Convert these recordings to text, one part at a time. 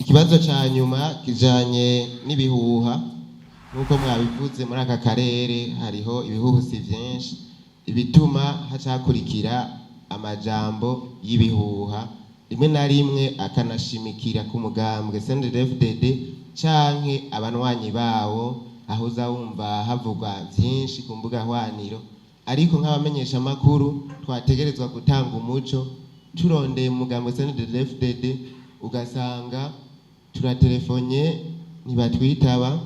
Ikibazo ca nyuma kijanye n'ibihuha. Nk'uko mwabivuze, muri aka karere hariho ibihuhusi vyinshi, ibituma hacakurikira amajambo y'ibihuha, rimwe na rimwe akanashimikira ku mugambwe CNDD-FDD canke abanywanyi bawo, aho uza wumva havugwa vyinshi ku mbuga hwaniro. Ariko nk'abamenyeshamakuru twategerezwa gutanga umuco. Turondeye umugambwe CNDD-FDD, ugasanga turatelefone ntibatwitaba,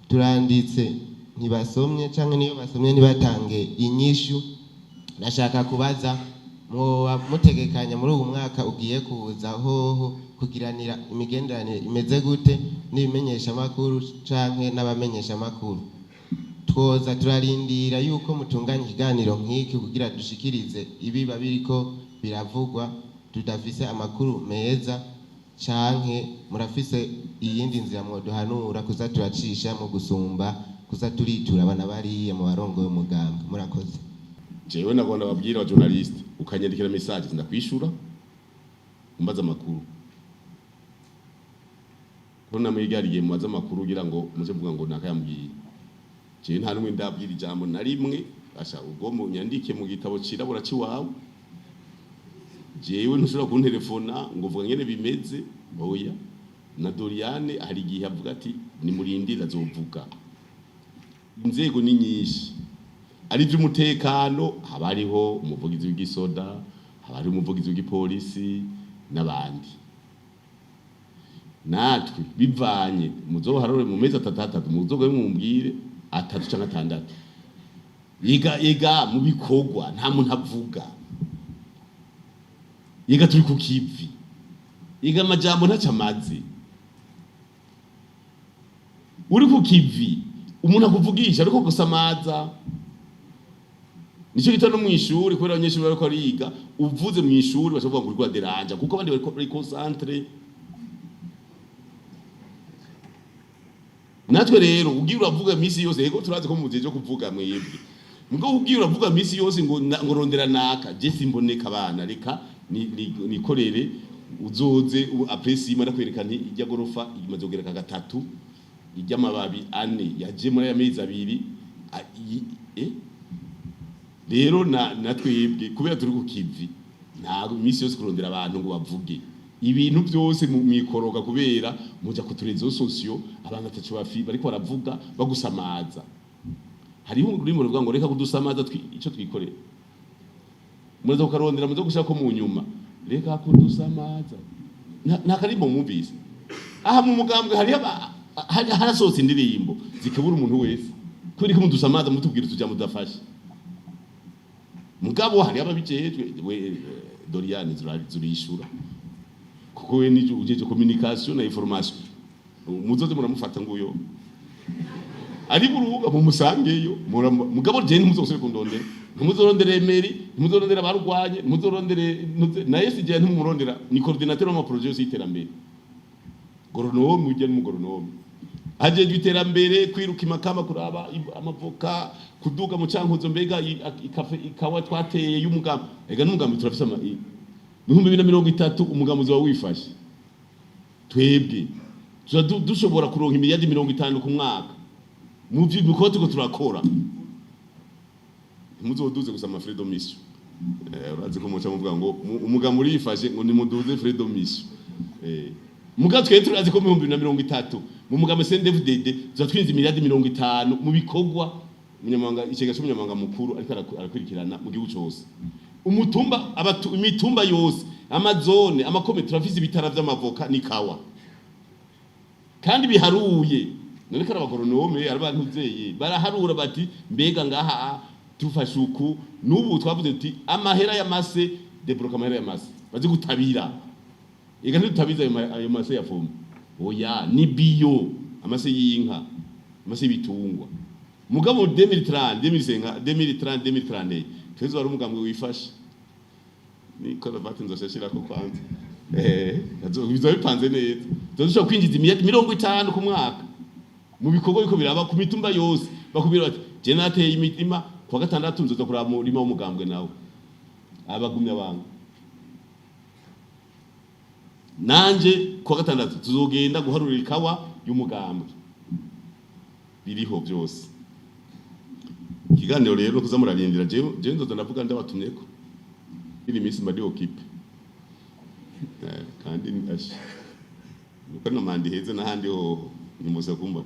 turanditse ntibasomye, canke niyo basomye ntibatange inyishu. Nashaka kubaza: mwoba mutegekanya muri uwu mwaka ugiye kuza hoho kugiranira imigenderanire imeze gute n'ibimenyeshamakuru canke n'abamenyeshamakuru? Twoza turarindira yuko mutunganya ikiganiro nk'iki kugira dushikirize ibiba biriko biravugwa tudafise amakuru meza, canke murafise iyindi nzira mwoduhanura kuza turacisha mu gusumba kuza turitura abana bariya mu barongoye umugambwe? Murakoze. Jewe nagomba babwira aba journaliste, ukanyandikira message ndakwishura, umbaza amakuru ko namwigariye mubaza amakuru kugira ngo muze mvuga ngo nakayambwiye. Jewe nta numwe ndabwira ijambo na rimwe. Asha, ubwo munyandike mu gitabo cirabura ciwawe. Jewe ntushobora kuntelefona ngo uvuga ngene bimeze, oya. Na Doriane hari igihe avuga ati nimurindire azovuga. Inzego ni nyinshi, ari iby'umutekano, haba hariho umuvugizi w'igisoda, haba hariho umuvugizi w'igipolisi n'abandi. Natwe bivanye muzoharure mu mezi atatu atatu, muzoge mumbwire atatu canke atandatu. Yiga yiga mu bikorwa nta muntu avuga. Yiga turi ku kivi, yiga amajambo ntaco amaze. Uri ku kivi, umuntu akuvugisha ariko gusamaza. Nico gita no mw'ishuri, kubera abanyeshuri bariko bariga, uvuze mw'ishuri baca bavuga ngo uriko uraderanja, kuko abandi bariko bari concentrés. Natwe rero ugiye uravuga misi yose, yego turazi ko mujeje kuvuga mwebwe, mugo ugiye uravuga misi yose ngo ngo rondera naka, je simboneka. Abana reka nikorere, uzoze après sima ndakwereka nti ijya gorofa imaze kugereka gatatu, ijya amababi ane yaje muri aya mezi 2. Rero na twebwe kubera turi ku kivi, ntabwo iminsi yose kurondera abantu ngo bavuge ibintu byose mu mikoroga, kubera muja ku réseaux sociaux abantu ataco bafi bariko baravuga bagusamaza. Hariho ururimi ruvuga ngo reka kudusamaza, ico twikorera muraza kukarondera, muze gushaka ko mu nyuma reka kudusamaza. Nta karimbo mwumvise aha mu mugambwe? Hariho harasohotse indirimbo zikebura umuntu wese kubera ko mudusamaza, mutubwira utuja mudafashe. Mugabo hariho ababijejwe. We Doriane zurishura, kuko we nije ujeje communication na information. Muzoze muramufata nguyo ari buruga, mumusangeyo. Mugabo je ntimuzosubire kundondera, ntimuzorondere Emery, ntimuzorondere abarwanye, ntimuzorondere na SG, ntimumurondera, ni coordinateur w'ama projet yose y'iterambere, goronome, ujya n'umugoronome ajejwe iterambere, kwiruka imakamba kuraba amavoka, kuduga mu Cankuzo, mbega ikafe ikawa twateye y'umugambi. Ega n'umugambi turafise 2030, umugambi uzoba wifashe. Twebwe tuza dushobora kuronka imiliyardi 50 ku mwaka mu bikorwa turiko turakora. Ntimuzoduze gusa ama frais de mission. Urazi ko muca muvuga ngo umugambi urifashe, ngo nimuduze frais de mission. Muga twe turazi ko mu 2030 mu mugambi CNDD-FDD tuza twinjiza imiliyardi 50 mu bikorwa. Umunyamabanga, ikigega c'umunyamabanga mukuru ariko arakurikirana mu gihugu cose, umutumba, imitumba yose, amazone, amakome, turafise ibitara vy'amavoka n'ikawa kandi biharuye. None ko abagoronome ari abantu zeye baraharura bati mbega ngaha tufashe uku. N'ubu twavuze tuti amahera y'amase, débloquer amahera y'amase bazi gutabira. Ega ntidutabiza ayo mase ya fume, oya, ni bio, amase y'inka, amase y'ibitungwa. Mugabo 2030, 2050, 2030, 2031 twese wari umugambwe wifashe. Ni karavati nzoshashirako kwanza. Bizoba bipanze neza, tuzoshobora kwinjiza imiliyardi 50 ku mwaka mu bikorwa biko biraba ku mitumba yose. Bakubwira bati je nateye imitima, kuwa gatandatu nzoza kuraba umurima w'umugambwe, nawe abagumya banga. Nanje kuwa gatandatu tuzogenda guharura ikawa y'umugambwe, biriho byose. Ikiganiro rero kuza murarindira, jewe nzoza ndavuga ndabatumyeko. Iri minsi mba ndi occupé. Kandi ashi nuko no mandi heze n'ahandi hoho nimuze kumva.